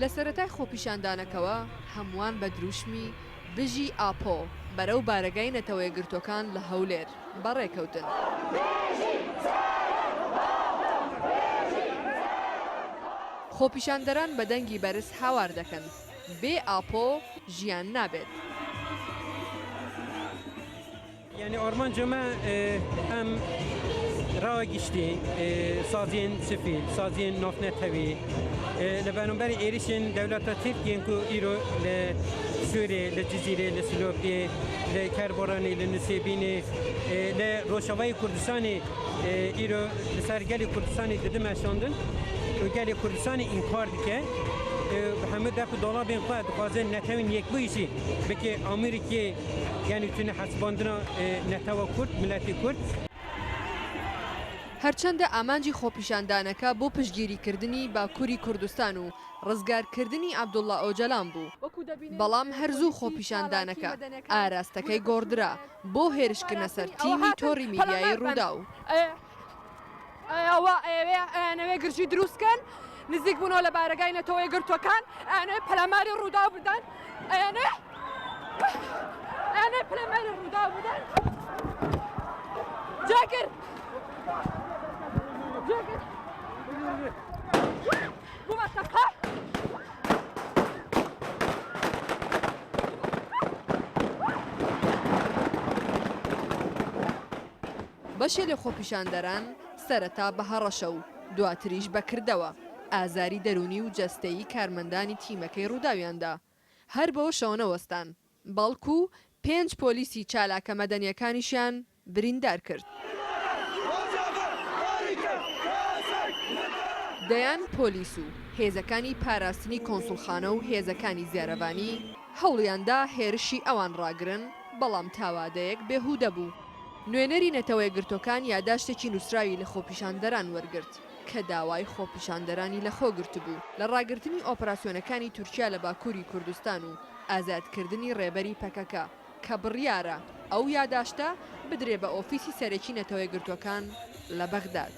لە سەرەتای خۆپیشاندانەکەوە هەمووان بە دروشمی بژی ئاپۆ بەرەو بارەگای نەتەوەیەکگرتووەکان لە هەولێر بەڕێکەوتن. خۆپیشاندەران بە دەنگی بەرز هاوار دەکەن، بێ ئاپۆ ژیان نابێت. یانی ئارمانجا مە ئەم ڕاوە گشتی سازیێن سفیل، سازیێن نافنەتەوی لە بەرامبەر ئێریشێن دەولەتا ترک yên ku îro li Sûrê, li Cizîrê, li Silopiyê, li Kerboranê, li Nisêbînê, li Rojavayê Kurdistanê îro li ser gelê Kurdistanê dide meşandin û gelê Kurdistanê înkar dike bi hemû def û dolabên xwe dixwaze netewên yekbûyî jî bike Amerîkê Yanî tune hesibandina netewa Kurd, miletê Kurd. هەرچەندە ئامانجی خۆپیشاندانەکە بۆ پشتگیریکردنی باکوری کوردستان و ڕزگارکردنی عەبدوڵا ئۆجەلان بوو، بەڵام هەر زوو خۆپیشاندانەکە ئاراستەکەی گۆڕدرا بۆ هێرشکردنە سەر تیمی تۆڕی میدیایی ڕووداو. ئەوە ئەیەوێ ئەیانەوێ گرژی دروست کەن نزیک بوونەوە لە بارەگای نەتەوە یەکگرتووەکان ئەیانەوێ پەلاماری ڕووداو بدەن ئەیانەوێ ئەیانەوێ پەلاماری ڕووداو بدەن جاگر جاگر بوومە تەقە بەشێ لە خۆپیشاندەران سەرەتا بە هەڕەشە و دواتریش بە کردەوە ئازاری دەروونی و جەستەیی کارمەندانی تیمەکەی رووداویان دا. هەر بەوەشەوە نەوەستان، بەڵکو پێنج پۆلیسی چالاکە مەدەنییەکانیشیان بریندار کرد. دەیان پۆلیس و هێزەکانی پاراستنی کۆنسوڵخانە و هێزەکانی زێرەڤانی هەوڵیان دا هێرشی ئەوان راگرن، بەڵام تاوادەیەک بێهودە بوو. نوێنەری نەتەوەیەکگرتوەکان یاداشتێکی نوسراوی لە خۆپیشاندەران وەرگرت کە داوای خۆپیشاندەرانی لەخۆ گرتبوو لە ڕاگرتنی ئۆپراسیۆنەکانی تورکیا لە باکوری کوردستان و ئازادکردنی ڕێبەری پەکەکە کە بڕیارە ئەو یاداشتە بدرێ بە ئۆفیسی سەرەکی نەتەوەیەکگرتوەکان لە بەغداد.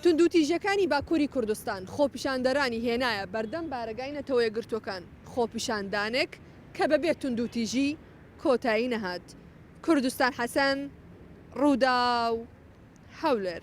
توندوتیژیەکانی باکوری کوردستان خۆپیشاندەرانی هێنایە بەردەم بارەگای نەتەوەیەکگرتوەکان، خۆپیشاندانێک کە بەبێ توندوتیژی کۆتایی نەهات. کوردستان حەسەن، رووداو، هەولێر.